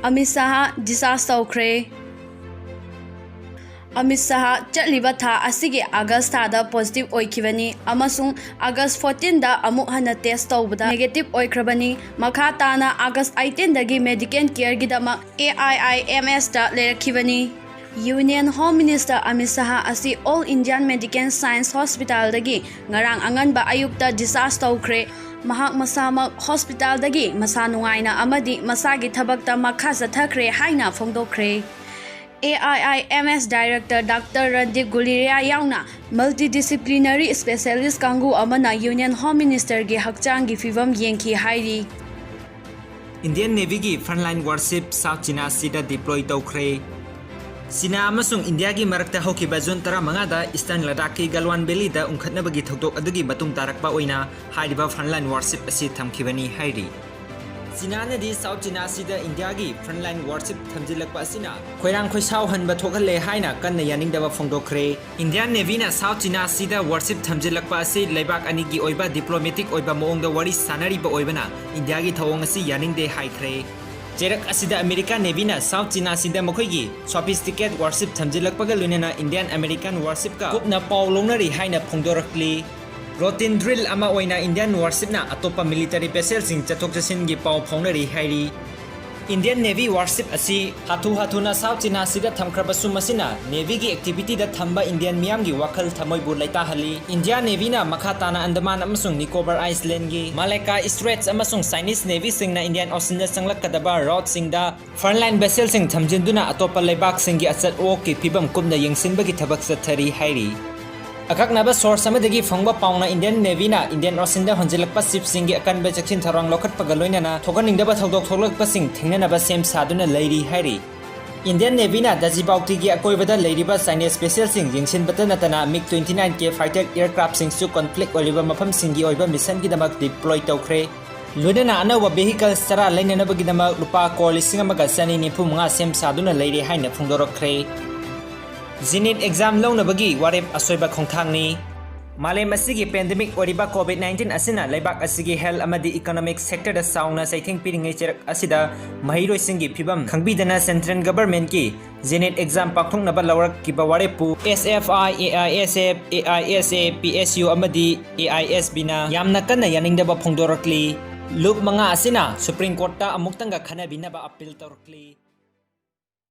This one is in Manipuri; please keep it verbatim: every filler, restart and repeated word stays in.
ꯑꯃꯤꯠ ꯁꯥꯍ discharge ꯇꯧꯈ꯭ꯔꯦ꯫ ꯑꯃꯤꯠ ꯁꯥꯍ ꯆꯠꯂꯤꯕ ꯊꯥ ꯑꯁꯤꯒꯤ ꯑꯥꯒꯁ ꯊꯥꯗ positive ꯑꯣꯏꯈꯤꯕꯅꯤ ꯑꯃꯁꯨꯡ ꯑꯥꯒꯁ fourteenꯗ ꯑꯃꯨꯛ ꯍꯟꯅ test ꯇꯧꯕꯗ negative ꯑꯣꯏꯈ꯭ꯔꯕꯅꯤ꯫ ꯃꯈꯥ ꯇꯥꯅ ꯑꯥꯒꯁ eighteenꯗꯒꯤ medical careꯒꯤꯗꯃꯛ AIIMSꯇ ꯂꯩꯔꯛꯈꯤꯕꯅꯤ꯫ Union Home Minister Amit Shah ꯑꯁꯤ All Indian Medical Science Hospitalꯗꯒꯤ ꯉꯔꯥꯡ ꯑꯉꯟꯕ ꯑꯌꯨꯛꯇ discharge ꯇꯧꯈ꯭ꯔꯦ꯫ ꯃꯍꯥꯛ ꯃꯁꯥꯃꯛ hospitalꯗꯒꯤ ꯃꯁꯥ ꯅꯨꯡꯉꯥꯏꯅ ꯑꯃꯗꯤ ꯃꯁꯥꯒꯤ ꯊꯕꯛꯇ ꯃꯈꯥ ꯆꯠꯊꯈ꯭ꯔꯦ ꯍꯥꯏꯅ ꯐꯣꯡꯗꯣꯛꯈ꯭ꯔꯦ꯫ AIIMS Director Doctor Randeep Guleria ꯌꯥꯎꯅ multidisciplinary specialist ꯀꯥꯡꯕꯨ ꯑꯃꯅ Union Home Ministerꯒꯤ ꯍꯛꯆꯥꯡꯒꯤ ꯐꯤꯕꯝ ꯌꯦꯡꯈꯤ ꯍꯥꯏꯔꯤ꯫ Indian Navyꯒꯤ frontline warship South China Seaꯗ deploy ꯇꯧꯈ꯭ꯔꯦ꯫ ꯆꯤꯅꯥ ꯑꯃꯁꯨꯡ ꯏꯟꯗꯤꯌꯥꯒꯤ ꯃꯔꯛꯇ ꯍꯧꯈꯤꯕ ꯖꯨꯟ ꯇꯔꯥꯃꯉꯥꯗ Eastern Ladakhꯀꯤ Galwan Valleyꯗ ꯎꯪꯈꯠꯅꯕꯒꯤ ꯊꯧꯗꯣꯛ ꯑꯗꯨꯒꯤ ꯃꯇꯨꯡ ꯇꯥꯔꯛꯄ ꯑꯣꯏꯅ ꯍꯥꯏꯔꯤꯕ frontline warship ꯑꯁꯤ ꯊꯝꯈꯤꯕꯅꯤ ꯍꯥꯏꯔꯤ꯫ ꯆꯤꯅꯥꯅꯗꯤ South China Seaꯗ ꯏꯟꯗꯤꯌꯥꯒꯤ frontline warship ꯊꯝꯖꯤꯜꯂꯛꯄ ꯑꯁꯤꯅ ꯈꯣꯏꯔꯥꯡ ꯈꯣꯏꯁꯥꯎꯍꯟꯕ ꯊꯣꯛꯍꯜꯂꯦ ꯍꯥꯏꯅ ꯀꯟꯅ ꯌꯥꯅꯤꯡꯗꯕ ꯐꯣꯡꯗꯣꯛꯈ꯭ꯔꯦ꯫ Indian Navyꯅ South China Seaꯗ warship ꯊꯝꯖꯤꯜꯂꯛꯄ ꯑꯁꯤ ꯂꯩꯕꯥꯛ ꯑꯅꯤꯒꯤ ꯑꯣꯏꯕ diplomatic ꯑꯣꯏꯕ ꯃꯑꯣꯡꯗ ꯋꯥꯔꯤ ꯁꯥꯅꯔꯤꯕ ꯑꯣꯏꯕꯅ ꯏꯟꯗꯤꯌꯥꯒꯤ ꯊꯧꯑꯣꯡ ꯑꯁꯤ ꯌꯥꯅꯤꯡꯗꯦ ꯍꯥꯏꯈ꯭ꯔꯦ꯫ ꯆꯩꯔꯛ ꯑꯁꯤꯗ American Navyꯅ South China Seaꯗ ꯃꯈꯣꯏꯒꯤ sophisticated warship ꯊꯝꯖꯤꯜꯂꯛꯄꯒ ꯂꯣꯏꯅꯅ Indian American warshipꯀ ꯀꯨꯞꯅ ꯄꯥꯎ ꯂꯧꯅꯔꯤ ꯍꯥꯏꯅ ꯐꯣꯡꯗꯣꯔꯛꯂꯤ꯫ Routine drill ꯑꯃ ꯑꯣꯏꯅ Indian warshipꯅ ꯑꯇꯣꯞꯄ military vesselꯁꯤꯡ ꯆꯠꯊꯣꯛ ꯆꯠꯁꯤꯟꯒꯤ ꯄꯥꯎ ꯐꯥꯎꯅꯔꯤ ꯍꯥꯏꯔꯤ꯫ Indian Navy warship ꯑꯁꯤ ꯍꯥꯊꯨ ꯍꯥꯊꯨꯅ South China Seaꯗ ꯊꯝꯈ꯭ꯔꯕꯁꯨ ꯃꯁꯤꯅ Navyꯒꯤ activityꯗ ꯊꯝꯕ Indian ꯃꯤꯌꯥꯝꯒꯤ ꯋꯥꯈꯜ ꯊꯃꯣꯏꯕꯨ ꯂꯩꯇꯥꯍꯜꯂꯤ꯫ Indian Navyꯅ ꯃꯈꯥ ꯇꯥꯅ Andaman ꯑꯃꯁꯨꯡ Nicobar Islandꯒꯤ Malacca Straits ꯑꯃꯁꯨꯡ Chinese Navyꯁꯤꯡꯅ Indian Oceanꯗ ꯆꯪꯂꯛꯀꯗꯕ routeꯁꯤꯡꯗ frontline vesselꯁꯤꯡ ꯊꯝꯖꯤꯟꯗꯨꯅ ꯑꯇꯣꯞꯄ ꯂꯩꯕꯥꯛꯁꯤꯡꯒꯤ ꯑꯆꯠ ꯑꯋꯣꯛꯀꯤ ꯐꯤꯕꯝ ꯀꯨꯞꯅ ꯌꯦꯡꯁꯤꯟꯕꯒꯤ ꯊꯕꯛ ꯆꯠꯊꯔꯤ ꯍꯥꯏꯔꯤ꯫ ꯑꯀꯛꯅꯕ source ꯑꯃꯗꯒꯤ ꯐꯪꯕ ꯄꯥꯎꯅ Indian Navyꯅ Indian Oceanꯗ ꯍꯣꯟꯖꯤꯜꯂꯛꯄ shipꯁꯤꯡꯒꯤ ꯑꯀꯟꯕ ꯆꯦꯛꯁꯤꯟ ꯊꯧꯔꯥꯡ ꯂꯧꯈꯠꯄꯒ ꯂꯣꯏꯅꯅ ꯊꯣꯛꯍꯟꯅꯤꯡꯗꯕ ꯊꯧꯗꯣꯛ ꯊꯣꯛꯂꯛꯄꯁꯤꯡ ꯊꯦꯡꯅꯅꯕ ꯁꯦꯝ ꯁꯥꯗꯨꯅ ꯂꯩꯔꯤ ꯍꯥꯏꯔꯤ꯫ Indian Navyꯅ ꯗꯖꯤꯕꯥꯎꯇꯤꯒꯤ ꯑꯀꯣꯏꯕꯗ ꯂꯩꯔꯤꯕ Chinese vesselꯁꯤꯡ ꯌꯦꯡꯁꯤꯟꯕꯇ ꯅꯠꯇꯅ MiG twenty-nine K fighter aircraftꯁꯤꯡꯁꯨ conflict ꯑꯣꯏꯔꯤꯕ ꯃꯐꯝꯁꯤꯡꯒꯤ ꯑꯣꯏꯕ missionꯒꯤꯗꯃꯛ deploy ꯇꯧꯈ꯭ꯔꯦ꯫ ꯂꯣꯏꯅꯅ ꯑꯅꯧꯕ vehicles ꯇꯔꯥ ꯂꯩꯅꯅꯕꯒꯤꯗꯃꯛ ꯂꯨꯄꯥ ꯀ꯭ꯔꯣꯔ ꯂꯤꯁꯤꯡ ꯑꯃꯒ ꯆꯅꯤ ꯅꯤꯐꯨ ꯃꯉꯥ ꯁꯦꯝ ꯁꯥꯗꯨꯅ ꯂꯩꯔꯦ ꯍꯥꯏꯅ ꯐꯣꯡꯗꯣꯔꯛꯈ꯭ꯔꯦ꯫ JEE NEET exam ꯂꯧꯅꯕꯒꯤ ꯋꯥꯔꯦꯞ ꯑꯁꯣꯏꯕ ꯈꯣꯡꯊꯥꯡꯅꯤ꯫ ꯃꯥꯂꯦꯝ ꯑꯁꯤꯒꯤ ꯄꯦꯟꯗꯦꯃꯤꯛ ꯑꯣꯏꯔꯤꯕ ꯀꯣꯚꯤꯗ ꯅꯥꯏꯟꯇꯤꯟ ꯑꯁꯤꯅ ꯂꯩꯕꯥꯛ ꯑꯁꯤꯒꯤ ꯍꯦꯜꯊ ꯑꯃꯗꯤ ꯏꯀꯣꯅꯣꯃꯤꯛ ꯁꯦꯛꯇꯔꯗ ꯆꯥꯎꯅ ꯆꯩꯊꯦꯡ ꯄꯤꯔꯤꯉꯩ ꯆꯩꯔꯛ ꯑꯁꯤꯗ ꯃꯍꯩꯔꯣꯏꯁꯤꯡꯒꯤ ꯐꯤꯕꯝ ꯈꯪꯕꯤꯗꯅ ꯁꯦꯟꯇ꯭ꯔꯦꯜ ꯒꯚꯔꯟꯃꯦꯟꯠꯀꯤ ꯖꯦꯅꯦꯠ ꯑꯦꯛꯖꯥꯝ ꯄꯥꯡꯊꯣꯛꯅꯕ ꯂꯧꯔꯛꯈꯤꯕ ꯋꯥꯔꯦꯞꯄꯨ S F I, A I S F, A I S A, P S U ꯑꯃꯗꯤ ꯑꯦ ꯑꯥꯏ ꯑꯦꯁ ꯕꯤꯅ ꯌꯥꯝꯅ ꯀꯟꯅ ꯌꯥꯅꯤꯡꯗꯕ ꯐꯣꯡꯗꯣꯔꯛꯂꯤ꯫ ꯂꯨꯞ ꯃꯉꯥ ꯑꯁꯤꯅ ꯁꯨꯄ꯭ꯔꯤꯝ ꯀꯣꯔꯠꯇ ꯑꯃꯨꯛꯇꯪꯒ ꯈꯟꯅꯕꯤꯅꯕ ꯑꯄꯤꯜ ꯇꯧꯔꯛꯂꯤ꯫